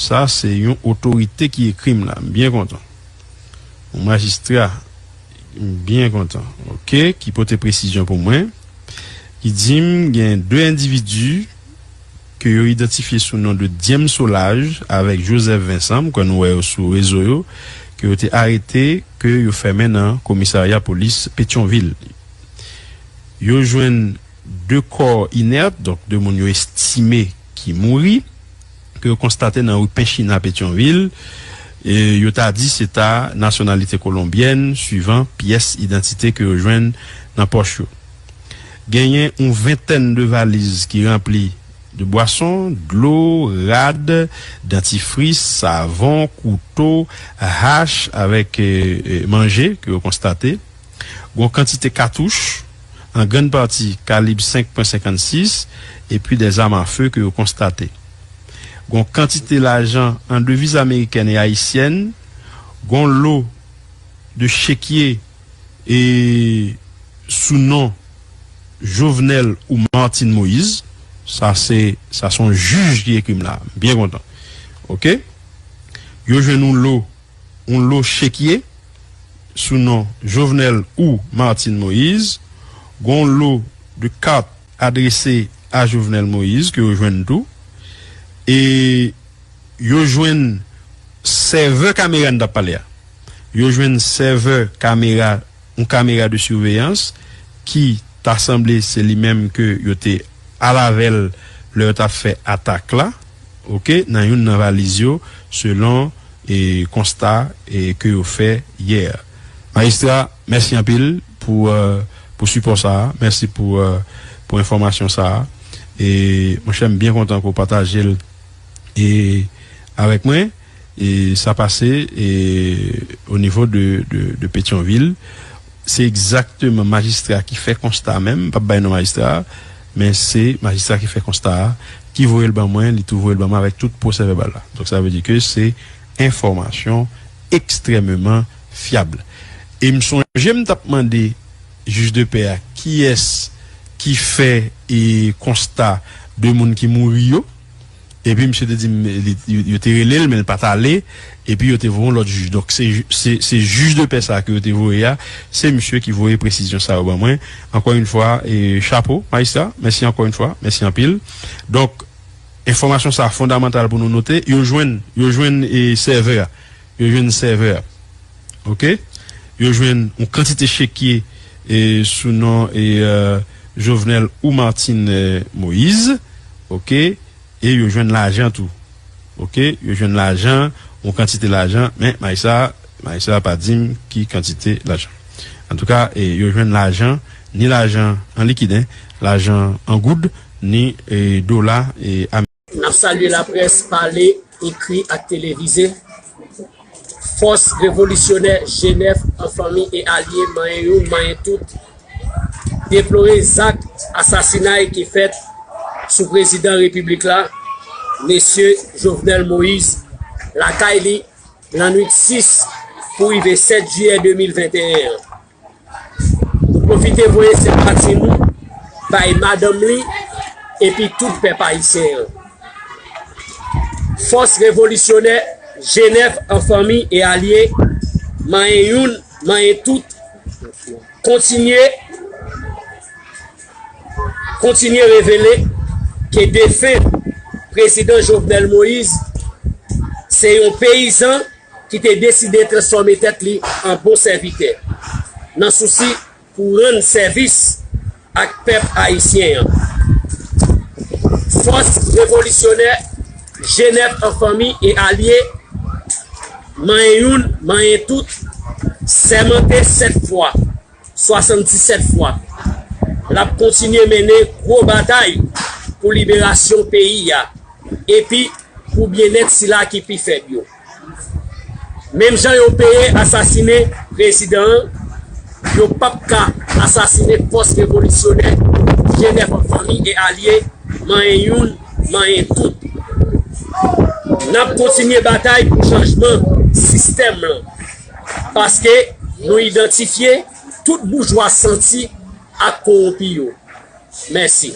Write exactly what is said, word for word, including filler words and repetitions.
sa, se yon otorite ki ekri m la. M byen kontan. Yon majistra, m byen kontan. Oke, ki pote presizyon pou mwen. Ki di m gen de endividi ke yo idantifye sou non de James Solages avèk Joseph Vincent, m kwè nou wè yo sou rezo yo, ke yo te arete, ke yo fèmen nan komisarya polis Petyonvil. Yo jwenn de kò inèt, donk de moun yo estime ki mouri, ke yo konstate nan ri Penchina, Petyonvil. E yo ta di se ta nasyonalite kolonbyèn, swivan pyès idantite ke yo jwenn nan pòch yo. Genyen yon ventèn de valiz ki ranpli de bwason, dlo, rad, dantifris, savon, kouto, hach avèk, e, e, manje ke yo konstate. Gon kantite katouch, an grann pati kalib senk pwen senkannsis, epi de zam a fe ke yo konstate. Gon kantite lajan an deviz amerikèn e ayisyèn, gon lo de chekye e sou non Jovenel ou Martine Moïse. Sa se, sa se yon jij ki ekri m la. M byen kontan. Oke? Yo jwenn yon lo, yon lo chekye sou non Jovenel ou Martine Moïse. Gon lo de kat adrese a Jovenel Moïse ke yo jwenn tou. E yo jwenn sèvè kamera n t ap pale a. Yo jwenn sèvè kamera, yon kamera de siveyans ki ta sanble se li menm ke yo te al avè l lè yo t ap fè atak la, oke, nan youn nan valiz yo, selon, e, konsta, e, ke yo fè yè. Majistra, mèsi anpil pou, e, pou sipò sa a. Mèsi pou, e, pou enfòmasyon sa a. E, monchè, m byen kontan ke w pataje l, e, avèk mwen. E sa pase, e, o nivo de, de, de Petyonvil. Se egzakteman majistra ki fè konsta a menm, m p ap bay non majistra a, men se majistra ki fè konsta a, ki voye l ban mwen, li tou voye l ban mwen avèk tout pwosè vèbal la. Donk, sa vle di ke se enfòmasyon ekstrèmeman fyab. E m sonje m t ap mande jij de pè a kiyès ki fè, e, konsta de moun ki mouri yo. Epi misye te di m, li, yo, yo te rele l, men l pa t ale. Epi yo te voye yon lòt jij. Donk, se, se, se jij de pè sa a ke yo te voye a, se misye ki voye presizyon sa yo ban mwen. Ankò yon fwa, e, chapo, majistra. Mèsi ankò yon fwa. Mèsi anpil. Donk, enfòmasyon sa a fondamantal pou nou note. Yo jwenn, yo jwenn, e, sèvè a. Yo jwenn sèvè a. Oke? Yo jwenn yon kantite chekye, e, sou non, e, e, Jovenel ou Martine, e, Moïse. Oke? E yo jwenn lajan tou. Oke? Yo jwenn lajan, yon kantite lajan, men majistra, majistra pa di m ki kantite lajan. Antouka, e, yo jwenn lajan, ni lajan an likid, en, lajan an goud, ni, e, dola, e, N ap salye laprès pale, ekri ak televize. Fòs revolisyonè G nèf an fanmi e alye, manyen youn, manyen tout, deplore zak asasinay ki fèt sou prezidan repiblik la, mesye Jovenel Moïse, lakay li, lannwit sis pou rive sèt jiyè de mil venteyen an. Nou pwofite voye senpati nou bay madanm li epi tout pèp ayisyen an. Fòs revolisyonè G nèf an fanmi e alye, manyen youn, manyen tout, kontinye, kontinye revele ke defen prezidan Jovenel Moïse se yon peyizan ki te deside transfòme tèt li an bon sèvitè, nan sousi pou rann sèvis ak pèp ayisyen an. Fòs revolisyonè G nèf an fanmi e alye, manyen youn, manyen tout, sèmante sèt fwa, swasanndisèt fwa, l ap kontinye mennen gwo batay pou liberasyon peyi a, epi pou byennèt sila ki pi fèb yo. Menm jan yo peye asasinen prezidan an, yo p ap ka asasinen fòs revolisyonè G nèf an fanmi e alye, manyen youn, manyen tout. N ap kontinye batay pou chanjman sistèm lan, paske nou idantifye tout boujwa santi ak kowonpi yo. Mèsi.